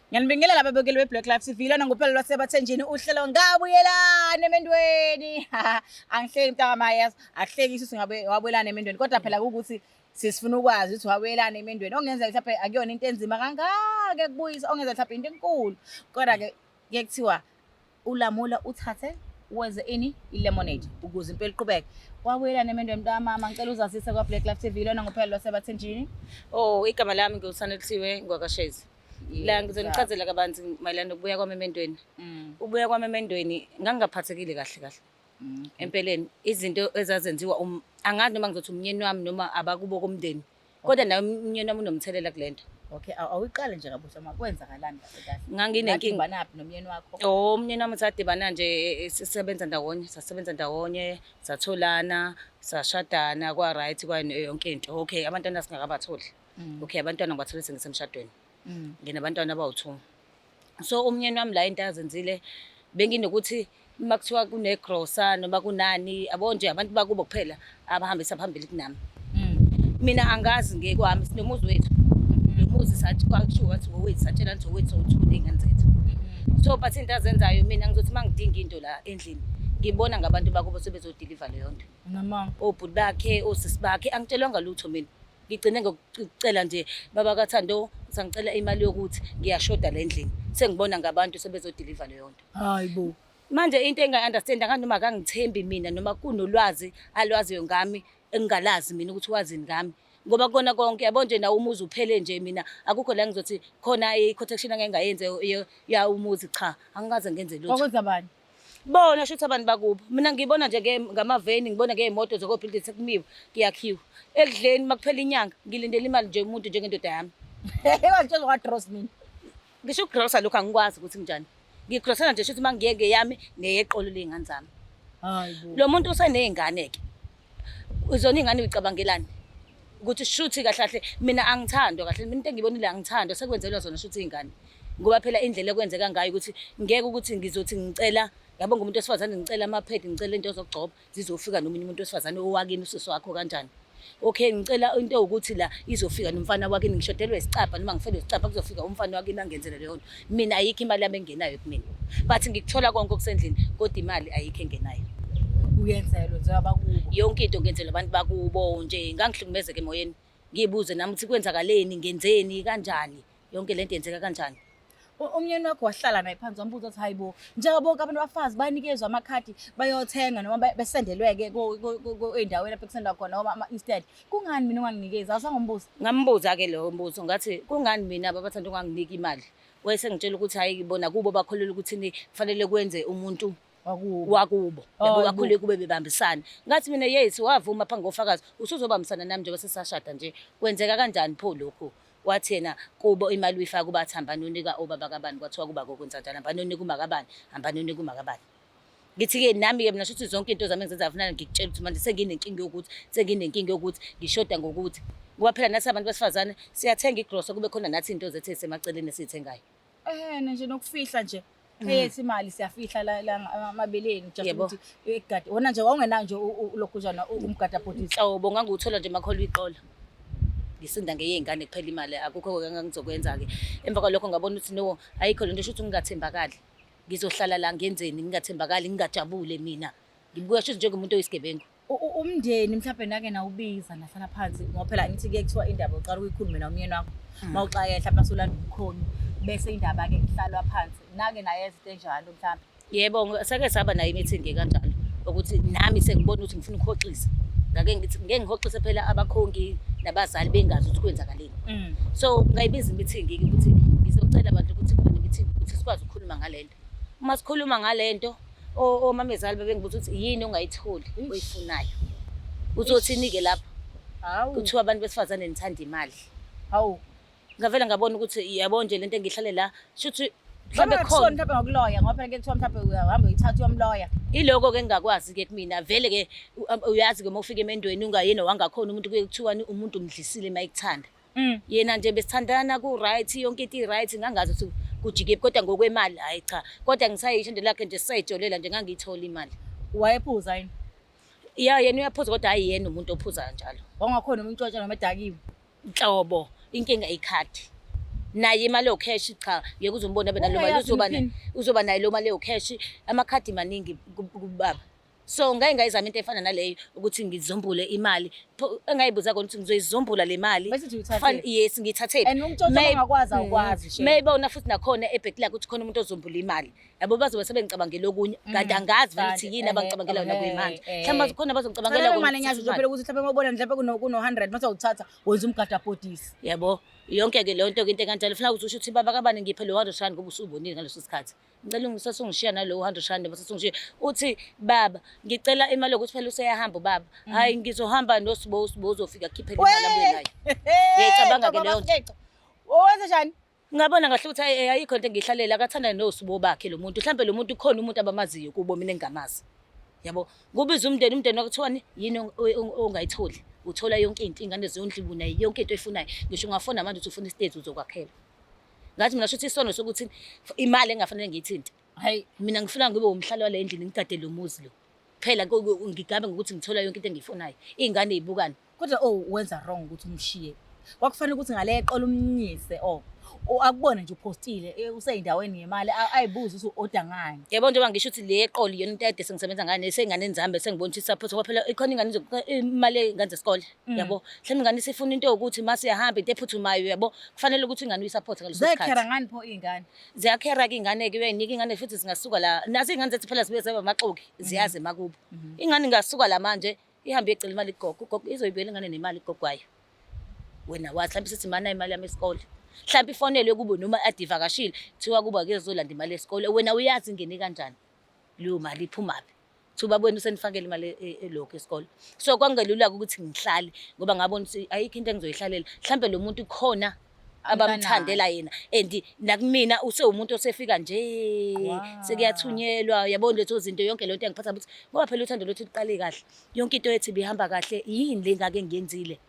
Ngiyanibingelela ababukeli be-Black Life TV lona nguphela lwasebathenjini uhlelo ngabuyelana emendweni. Angihleki mntakamayeza, akuhlekisi ukuthi ngabe wabuyelana emendweni kodwa phela kuwukuthi sisifuna ukwazi ukuthi wabuyelana emendweni. Okungenzeka mhlawumbe akuyona into enzima kangaka ekubuyisa, okungenzeka mhlawumbe into enkulu. Kodwa-ke kuye kuthiwa ulamula uthathe wenze ini i-lemonade ukuze impela iqhubeke. Wabuyelana emendweni mntakamama, ngicela uzazise kwa-Black Life TV lona nguphela lwasebathenjini. Oh, igama lami ngiwuSanelisiwe ngwakaShezi. La ngizonichazela kabanzi mayelana nokubuya kwami emendweni. Ukubuya kwami emendweni ngangingaphathekile kahle kahle. Empeleni izinto ezazenziwa angazi noma ngizothi umnyeni wami noma abakubo komndeni. Kodwa naye umnyeni wami unomthelela kule nto. Okay, awuyiqale nje kabusha ma kwenzakalani kahle kahle? Nganginenkinga. Ngadibana nomyeni wakho? Oh, umnyeni wami sadibana nje sisebenza ndawonye, sasebenza ndawonye, satholana, sashadana kwa right kwa yonke into. Okay, abantwana singakabatholi. Okay, abantwana ngibathole sengisemshadweni. Nginabantwana abawu-2. So umnyeni wami la into azenzile benginokuthi uma kuthiwa kunegrosa noma kunani abo nje abantu bakubo kuphela abahambisa phambili kunami. Mina angazi ngekwami sinomuzi wethu. Lo muzi sathi kwakushiwo wathi owethu satshela ukuthi owethu sowu-two ney'ngane zethu. So but into azenzayo mina ngizothi uma ngidinga into la endlini ngibona ngabantu bakubo sebezodiliva leyo nto. Namanga. Obhuti bakhe, osisi bakhe angitshelwanga lutho mina. Ngigcine ngokucela nje baba kaThando sangicela imali yokuthi ngiyashoda la endlini. Sengibona ngabantu sebezodiliva leyo nto. Hayi bo. Manje into engayi-understand angazi noma akangithembi mina noma kunolwazi alwaziyo ngami engingalazi mina ukuthi wazini ngami. Ngoba kukona konke yabo nje nawo umuzi uphele nje mina akukho la ngizothi khona i-protection angeke ngayenze ya umuzi cha angikaze ngenze lutho. Kwakwenza bani? Bona shuthi abantu bakubo. Mina ngibona nje ngamaveni ngibona ngey'moto zokobhilidi sekumiwe kuyakhiwa. Ekudleni makuphela inyanga ngilindele imali nje umuntu njengendoda yami. Wangitshela kwaDross mina. Ngisho ukugrosa lokhu angikwazi ukuthi kunjani. Ngigrosela nje shuthi uma ngiye ngeyami neyeqolo ley'ngane zami. Hayi bo. Lo muntu useney'ngane-ke. Zona iy'ngane uyicabangelani? Ukuthi shuthi kahle kahle mina angithandwa kahle mina into engiyibonile angithandwa sekwenzelwa zona shuthi iy'ngane. Ngoba phela indlela ekwenzeka ngayo ukuthi ngeke ukuthi ngizothi ngicela yabo ngumuntu wesifazane ngicela amaphedi ngicela into zokugcoba zizofika nomunye umuntu wesifazane owakini usisi wakho kanjani. Okay ngicela into ewukuthi la izofika nomfana wakini ngishodelwe isicabha noma ngifelwe isicabha kuzofika umfana wakini angenzele leyo nto. Mina ayikho imali yami engenayo kumina. But ngikuthola konke okusendlini kodwa imali ayikho engenayo. Uyenzelwe nje abakubo. Yonke into ngenzelwa abantu bakubo nje ngangihlukumezeka emoyeni. Ngibuze nami ukuthi kwenzakaleni ngenzeni kanjani yonke lento yenzeka kanjani. Umyeni wakho wahlala naye phansi wambuza ukuthi hayi bo njengoba bonke abantu abafazi banikezwa amakhadi bayothenga noma besendelwe-ke ey'ndaweni lapho ekusendwa khona noma ama-instead kungani mina unganginikezi awusangombuza? Ngambuza-ke lowo mbuzo ngathi kungani mina babathanda unganginiki imali. Wayesengitshela ukuthi hhayi bona kubo bakholelwa ukuthi kufanele kwenze umuntu Wakubo. wakubo. Hayi Yabo bo. bakhule kube bebambisana. Ngathi mina yes wavuma phambi kofakazi usuzobambisana nami njengoba sesashada nje. Kwenzeka kanjani pho lokhu? Wathi yena kubo imali uyifaka kuba athi hambani unika obaba kabani kwathiwa kuba kokwenza njani hambani unika umakabani hambani unika umakabani. Ngithi-ke nami-ke mina shuthi zonke into zami engizenzayo kufanele ngikutshele ukuthi manje senginenkinga yokuthi senginenkinga yokuthi ngishoda ngokuthi. Ngoba phela nathi abantu besifazane siyathenga igrosa kube khona nathi into zethu ey'semaceleni esiy'thengayo. Ehene nje nokufihla nje eyethi imali siyafihla la la amabeleni just Yebo. ukuthi egade wona nje wawungenayo nje ulokhujana umgadabhodisi. Nhlobo ngangiwuthola nje makholwa iqolo. Ngisinda ngeyey'ngane kuphela imali akukho engangizokwenza-ke. Emva kwalokho ngabona ukuthi no ayikho lento shuthi ngingathembakali. Ngizohlala la ngenzeni ngingathembakali ngingajabule mina. Ngibuka shuthi njengomuntu oyisigebengu. Umndeni mhlawumbe nake nawubiza nahlala phansi ngoba phela ngithi kuye kuthiwa indaba uqala ukuyikhulume nomyeni wakho uma uxakeka mhlawumbe asolanda ubukhoni bese indaba-ke ihlalwa phansi nake nayenza into enjalo mhlawumbe. Yebo, sake saba nayo i-meeting kanjalo ukuthi nami sengibona ukuthi ngifuna ukuhoxisa. Ngake ngithi ngeke ngihoxise phela abakhongi nabazali bengazi ukuthi kwenzakaleni. So ngayibiza i-meeting-ke ukuthi ngizocela bandla ukuthi kube ne-meeting ukuthi sikwazi ukukhuluma ngale nto. Uma sikhuluma ngale nto omamezali babengibuza ukuthi yini ongayitholi oyifunayo. Uzothini-ke lapho? Hawu. Kuthiwa abantu besifazane nithanda imali. Hawu. Ngavele ngabona ukuthi yabo nje lento engihlale la shuthi Mhlawumbe mhlawumbe khona khona mhlawumbe ngokuloya ngoba phela kuye kuthiwa mhlawumbe uyahamba uyithatha uyomloya. Iloko-ke engingakwazi-ke kumina vele-ke uyazi-ke uma ufika emendweni ungayena wangakhona umuntu kuye kuthiwani umuntu umdlisile uma ekuthanda. Yena nje besithandana ku-right yonke into i-right ngangazi ukuthi kujikephi kodwa ngokwemali hhayi cha kodwa ngisayisho nje lakhe nje sisayijolela nje ngangiyithola imali. Wayephuza yini? Ya yena uyaphuza kodwa hhayi yena umuntu ophuza kanjalo. Wangakhona umntshontsha noma edakiwe? Nhlobo inkinga ikhadi. Naye imali ewu-cash cha, ngeke uze umbone abe naleyo mali, Ungayazi uzoba iphini. uzoba nayo leyo mali ewu-cash. Amakhadi maningi kubaba. So ngake ngayizama into efana naleyo ukuthi ngizombule imali. Pho engayibuza kona ukuthi ngizoyizombula le mali. Bese uthi uyithathephi? Yes, ngiyithathephi. And umtshontsho ongakwazi awukwazi, shame. Mayibona futhi nakhona ebheki lakhe ukuthi khona umuntu ozombula imali. Yabo bazobe sebengicabangela okunye kanti angazi vele ukuthi Kanti, yini abangicabangela yona kuyimanje. Mhlawumbe khona abazongicabangela Cela kona imali ukuthi ngiyasho nje imali. phela ukuthi mhlawumbe mawubona mhlawumbe kuno 100 mase uthatha wenza umgadabhodisi. Yabo, yonke-ke leyo nto-ke into ekanjalo. Funa ukuthi usho ukuthi baba kabani ngiphe lo 100 rand ngoba usubonile ngaleso sikhathi. Ngicela ungisasungishiya nalowo 100 rand bese usungishiya. Uthi baba ngicela imali yokuthi phela useyahamba ubaba. Hayi ngizohamba noSibo, uSibo uzofika akhiphe le mali abuye nayo. Uyayicabanga-ke leyo nto? Owenze njani? Ngabona kahle ukuthi hayi ayikho into engiyihlalela, akathandane noSibo bakhe lo muntu. Mhlambe lo muntu khona umuntu abamaziyo kubo mina engingamazi. Yabo, kubiza umndeni, umndeni wakuthiwani yini ongayitholi. Uthola yonke into, ingane ziyondliwa unayo yonke into oyifunayo. Ngisho ungafona manje uthi ufuna isitezi uzokwakhela. Ngathi mina shuthi isono sokuthi imali engafanele ngiyithinte. Hayi. Mina ngifuna ngibe umhlali wale ndlini ngigade lo muzi lo. Phela ngigabe ngokuthi ngithola yonke into engiyifunayo. Iy'ngane y'bukane. Kodwa oh wenza wrong ukuthi umshiye. Kwakufanele ukuthi ngale eqola umnyise oh. Akubone nje upostile useyindaweni yemali ayibuze ukuthi u-order ngani. Yabo njengoba ngisho ukuthi le eqola iyona into ede sengisebenza ngayo nesey'nganeni zami sengibona ukuthi support ngoba phela ikhona ingane imali yey'ngane zesikole. Yabo. Mhlawumbe ingane isifuna into yokuthi mase iyahamba into ephuthumayo yabo. Kufanele ukuthi ingane uyisupport ngaleso sikhathi. Ziyakhera ngani pho iy'ngane? Ziyakhera-ke iy'ngane-ke uyayinika ingane futhi zingasuka la. Nazo iy'ngane zethu phela zibuye zibe amaxoki ziyazi emakubo. Ingane ingasuka la manje ihambe iyocela imali kugogo, ugogo izoyibuyela ingane nemali kugogo wayo. Wena wathi mhlawumbe sithi mana imali yami yesikole. Mhlawumbe ifonelwe kubo noma ade ivakashile kuthiwa kubo ake zolanda imali yesikole. Wena uyazi ingene kanjani leyo mali iphumaphi. Kuthiwa ubaba wenu usenifakele imali elokhu esikole. So kwakungelula-ke ukuthi ngihlale ngoba ngabona ukuthi ayikho into engizoyihlalela. Mhlawumbe lo muntu khona abamthandela yena and nakumina usewumuntu osefika nje sekuyathunyelwa yabo lezo zinto yonke lento yangiphatha ukuthi ngoba phela uthando lwethu luqale kahle yonke into yethu ibihamba kahle yini le ngake ngiyenzile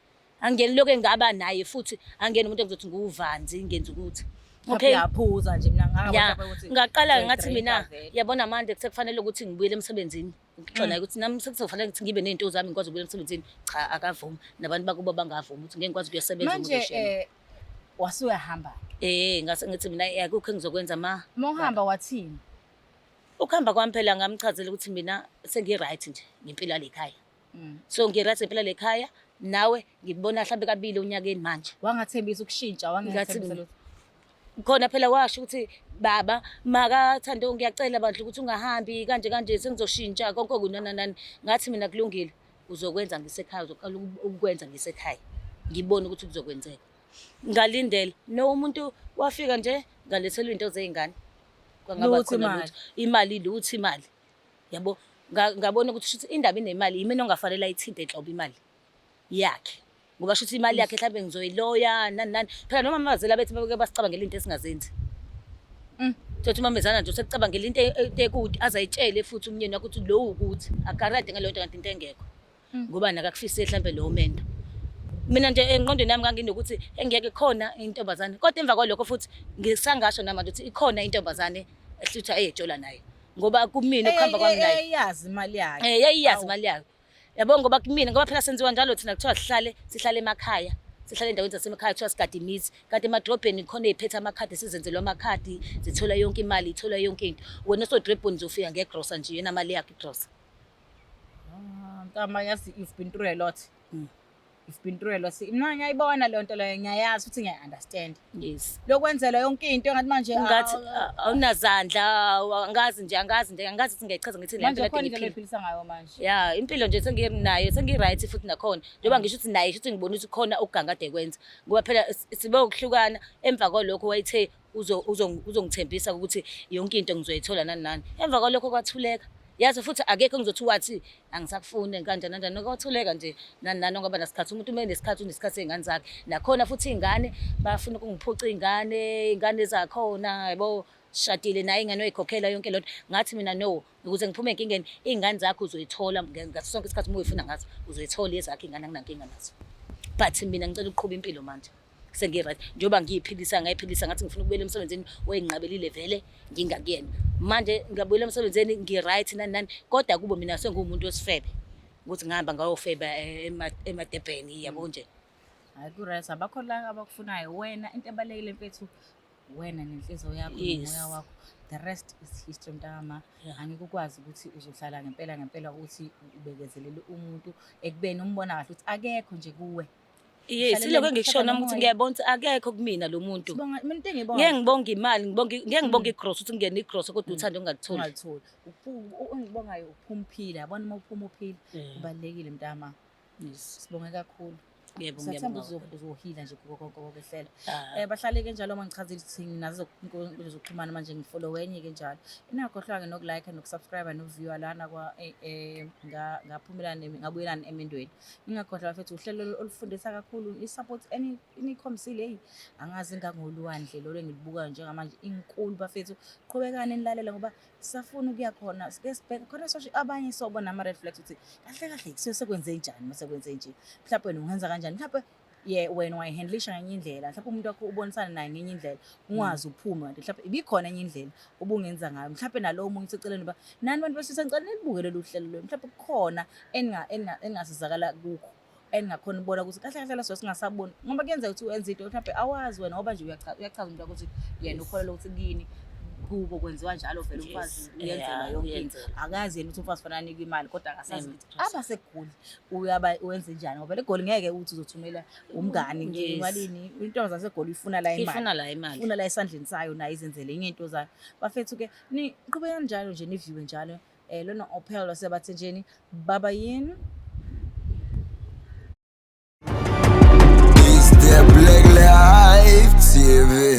angeni lokho engaba naye futhi angeni umuntu engizothi nguvanzi ngenza ukuthi okay uyaphuza nje mina ngaba ukuthi ngaqala ngathi mina yabona manje sekufanele ukuthi ngibuyele emsebenzini ngixoxa naye ukuthi nami sekuzofanele ukuthi ngibe ney'nto zami ngikwazi ukubuyela emsebenzini. Cha, akavumi. Nabantu bakubo bangavumi ukuthi ngeke ngikwazi ukuyosebenza Manje umuntu oshela. Wasuyahamba. Ngase ngithi mina akukho engizokwenza ma. Uma uhamba wathini? Ukuhamba kwami phela ngamchazela ukuthi mina sengi-right nje ngempilo yale khaya. So ngi-right ngempilo yale khaya, nawe ngikubona mhlambe kabili onyakeni manje. Wangathembisa ukushintsha, wangathembisa lutho. Khona phela washo ukuthi baba makathando ngiyacela bandla ukuthi ungahambi kanje kanje sengizoshintsha konke okunana nani. Ngathi mina kulungile uzokwenza ngisekhaya, uzoqala ukwenza ngisekhaya. Ngibone ukuthi kuzokwenzeka. Ngalindela no umuntu wafika nje ngalethelwa into zey'ngane. Kwangaba Lutho khona imali. lutho. Imali lutho imali. Yabo ngabona ukuthi shuthi indaba inemali yimina ongafanele ayithinte nhlobo imali yakhe. Ngoba shuthi imali yakhe mhlawumbe ngizoyiloya nani nani. Phela noma amazela bethi bake basicabangela into esingazenzi. Thothi umamezana nje usekucabangela into into ekude azayitshele futhi umnyeni wakho ukuthi lo ukuthi akarade ngaleyo nto kanti into engekho. Ngoba nakakufisile mhlawumbe lowo mendo. Mina nje engqondweni yami nganginokuthi engeke khona intombazane. Kodwa emva kwalokho futhi ngisangasho namanje ukuthi ikhona intombazane ehlutha eyejola nayo. Ngoba kumina ukuhamba kwami naye. Yayiyazi imali yakhe. Yayiyazi imali yakhe. Yabo ngoba kumina ngoba phela senziwa njalo thina kuthiwa sihlale emakhaya. Sihlale endaweni zasemakhaya kuthiwa sigade imizi. Kanti emadrobheni khona ey'phethe amakhadi sizenzelwa amakhadi, zithola yonke imali, ithola yonke into. Wena osodrobheni uzofika ngegrosa nje yena mali yakhe igrosa. Ntama yazi you've been through a lot. You've been through a lot. Mina ngiyayibona leyo nto leyo, ngiyayazi futhi ngiyayi-understand. Yes. Lokwenzela yonke into engathi manje Ngathi awunazandla, angazi nje, angazi nje, angazi ukuthi ngiyayichaza ngithini le Manje mpilo khona kade indlela ngiyiphila. oyiphilisa ngayo manje. Ya, impilo nje senginayo, sengi-right futhi nakhona. Njengoba ngisho ukuthi naye shuthi ngibona ukuthi khona ukuganga kade kwenza. Ngoba phela sibe ukuhlukana emva kwalokho wayethe uzongithembisa ukuthi yonke into ngizoyithola nani nani. Emva kwalokho kwathuleka. Yazi futhi akekho engizothi wathi angisakufuni kanjani kanjani, kwathuleka nje nani nani ngoba nasikhathi umuntu uma enesikhathi unesikhathi sey'ngane zakhe. Nakhona futhi iy'ngane bafuna ukungiphuca iy'ngane, iy'ngane zakhona yabo shadile naye ingane uyayikhokhela yonke lento. Ngathi mina no, ukuze ngiphume enkingeni iy'ngane zakho uzoyithola ngaso sonke isikhathi uma uyifuna ngazo uzoyithola ezakho iy'ngane anginankinga nazo. But mina ngicela ukuqhuba impilo manje. Sengi-right njengoba ngiyiphilisa ngayiphilisa ngathi ngifuna ukubuyela emsebenzini wayinqabelile vele ngingakuyena. Manje ngabuyela emsebenzini ngi-right nani nani kodwa kubo mina senguwumuntu wesifebe ukuthi ngihamba ngayofeba emadebheni yabo nje. Hayi, ku-right, abakho la abakufunayo. Wena into ebalulekile mfethu, wena nenhliziyo yakho nomoya wakho, the rest is history, mntakama. Angeke ukwazi ukuthi uzohlala ngempela ngempela ukuthi ubekezelele umuntu ekubeni umbona kahle ukuthi akekho nje kuwe. Yes, Uhlalele ilokho engikusho uhlala nami ukuthi nomoya. ngiyabona ukuthi akekho kumina lo muntu. Sibonga mina, into engiyibonga Ngeke ngibonge imali, ngibonge, ngeke ngibonge igrosa, ukuthi ngingene igrosa kodwa uthando ngingalitholi. Ungalitholi. Engikubongayo uphuma uphila, yabona, uma uphuma uphila kubalulekile, mntama. Sibonge kakhulu. Yebo, Siyathemba ngiyabonga. Uzohila nje kuko konke okwehlela. Ah. Bahlale-ke njalo, uma ngichazile ukuthi nginazo inkundla zokuxhumana manje, ngifollow enye-ke njalo. Ningakhohlwa-ke nokulike, nokusubscribe, nokuviewa lana kwa ngaphumelana ngabuyelana emendweni. Ningakhohlwa bafethu, uhlelo olufundisa kakhulu, i-support enikhombisile, eyi, angazi ngangolwandle lolu engilibukayo njengamanje, inkulu bafethu. Qhubekani nilalele ngoba sisafuna ukuya khona, sike sibheke khona sosho abanye, sobona ama-red flags ukuthi kahle kahle kusuke sekwenze njani mase kwenze nje. Mhlawumbe wena ungenza kanjani, mhlawumbe ye wena wayihandlisha ngenye indlela, mhlawumbe umuntu wakho ubonisana naye ngenye indlela, ungaze uphume, kanti mhlawumbe ibikhona enye indlela obungenza ngayo. Mhlawumbe nalowo omunye useceleni uba nani bantu besilisa, ngicela nilibuke lolu hlelo lolu, mhlawumbe kukhona engingasizakala kukho, engingakhona ukubona ukuthi kahle kahle laso singasaboni, ngoba kuyenzeka ukuthi wenze into mhlawumbe awazi wena, ngoba nje uyachaza umuntu wakho ukuthi yena ukholelwa ukuthi kini kubo kwenziwa njalo vele, umfazi uyenzelwa yonke into. Uyenzelwa. Akazi yena ukuthi umfazi fanele anikwe imali, kodwa akasazi ukuthi Trust. abasegoli uyaba wenze njani, ngoba legoli ngeke uthi uzothumela umngani imalini. Intombazane zasegoli ifuna la imali. Ifuna la imali. Ifuna la esandleni sayo, nayo izenzele enye into zayo. Bafethu-ke, niqhubekani njalo nje, niviewe njalo. Lona ophela lwasebathenjeni baba yini. It's the Black Life TV.